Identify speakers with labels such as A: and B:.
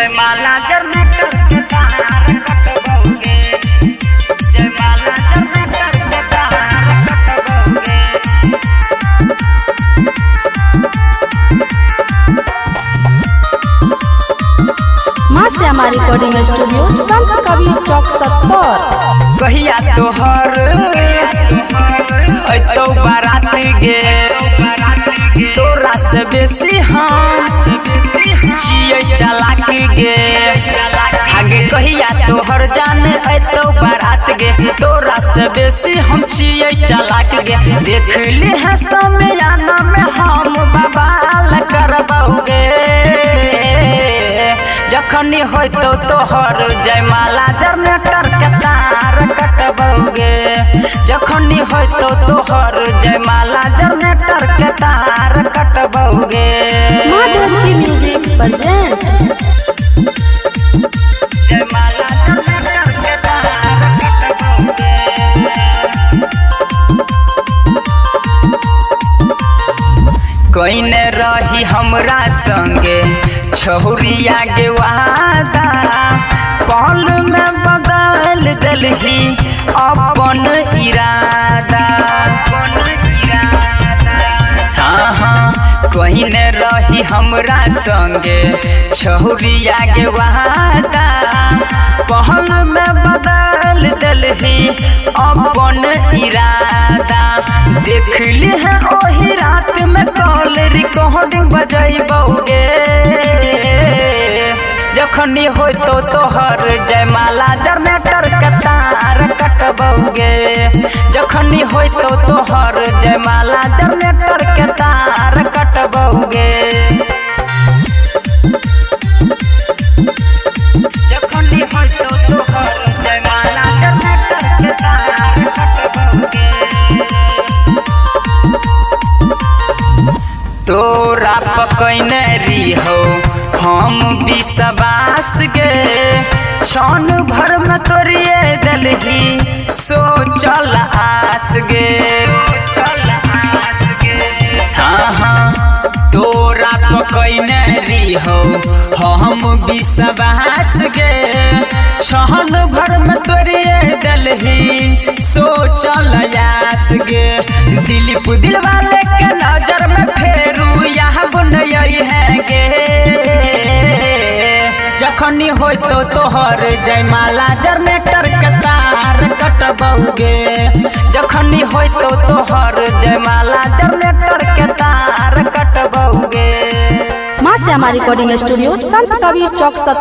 A: जयमाला जनरेटर के तार कटबौगे। जयमाला जनरेटर के तार कटबौगे।
B: माँ श्यामा रिकॉर्डिंग स्टूडियो, संत कबीर चौक, सत्तर।
A: कहिया तोहर अतौ बारात गे, तोरा से बेसी हम छियै चलाक गे। आगे कहिया तोहर जान अतौ बारात गे, तोरा से बेसी हम छियै चलाक गे। देख ली है समयाना में हम बवाल करबौगे। जखनी होइतौ तोहर जयमाला जनरेटर के तार कटबौगे। जखनी होइतौ तोहर जयमाला जनरेटर के तार कटबौगे।
B: माँ देवकी म्यूजिक प्रेजेंट।
A: जयमाला जनरेटर के तार कटबौगे। कइने रही हमरा संगे छौरिया के वादा, पल में बदल देलही अपन इरादा। हाँ हाँ, कइने रही हमरा संगे छौरिया के वादा, पल में बदल देलही अपन इरादा। देखली है ओही रात में कॉल रिकॉर्डिंग बजैबौगे। जखनी होइतौ तोहर जयमाला जनरेटर के तार कटबौगे। जखनी होइतौ तोहर जयमाला जनरेटर के तार कटबौगे। जखनी होइतौ तोहर जयमाला जनरेटर के तार कटबौगे। तोरा पकैने रिहो हम विश्वास गे, क्षण भर में तोरिए देलही सोचल आस गे। हाँ हाँ, तोरा पकैने रिहो हम विश्वास गे, क्षण भर में तोरिए देलही सोचल आस गे। दिलीप दिलवाले के नजर में फेरू यहाँ बुनई है गे। जखनी होइतौ तोहर जयमाला जनरेटर के तार कटबौगे। जखनी होइतौ तोहर जयमाला जनरेटर के तार कटबौगे।
B: माँ श्यामा रिकॉर्डिंग स्टूडियो, संत कबीर चौक, सत्तर।